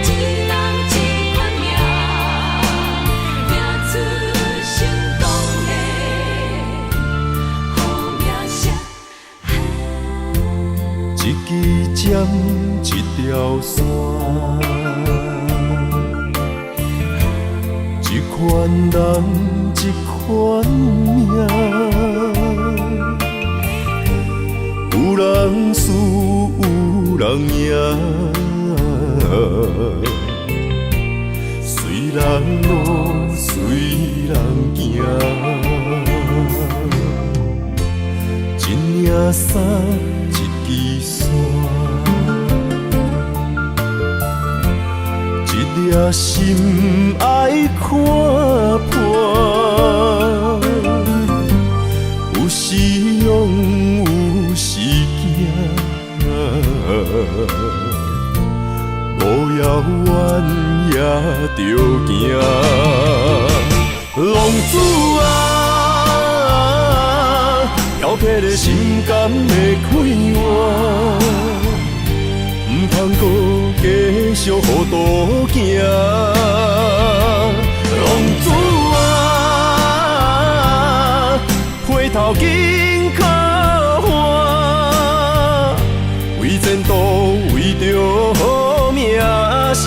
一人一款命，拼出成功的好名声。一支针，一条线，一款人，一款命。有人输，有人赢，随人路，随人行。一领衫，一支线，一粒心爱看破。有时勇，有时惊，无遥远也著行。浪子啊，飘泊的心敢会快活？毋通阁继续糊涂行。浪子啊，回头紧靠岸，为前途，为著好名声。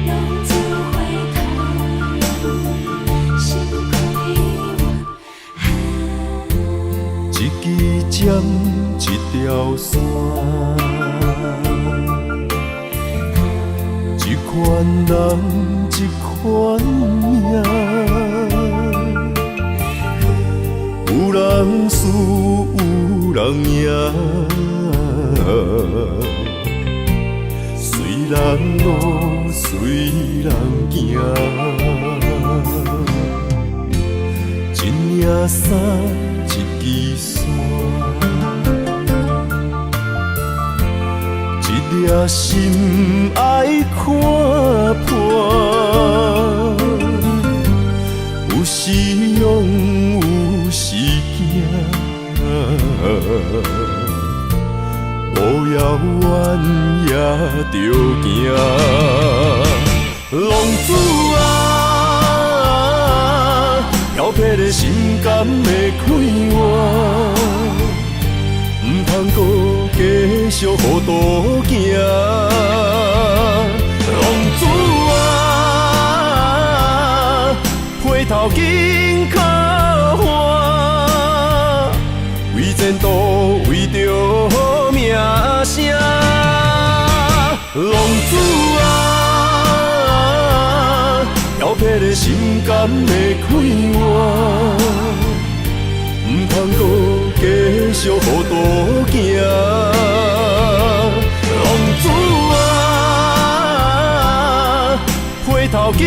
浪子回头，心快活。一支针，一条线，一款人，一款命。有人输，有人赢，随人路，随人行。一领衫，一支线，一粒心爱看破。有时勇，有时惊，无遥远也著行。浪子啊，飘泊的心敢会快活？毋通阁继续糊涂行。浪子啊，回头紧靠岸，为前途，为著好名声。浪子啊，飘泊的心敢会快活？毋通阁继续糊涂行。浪子啊，回头紧。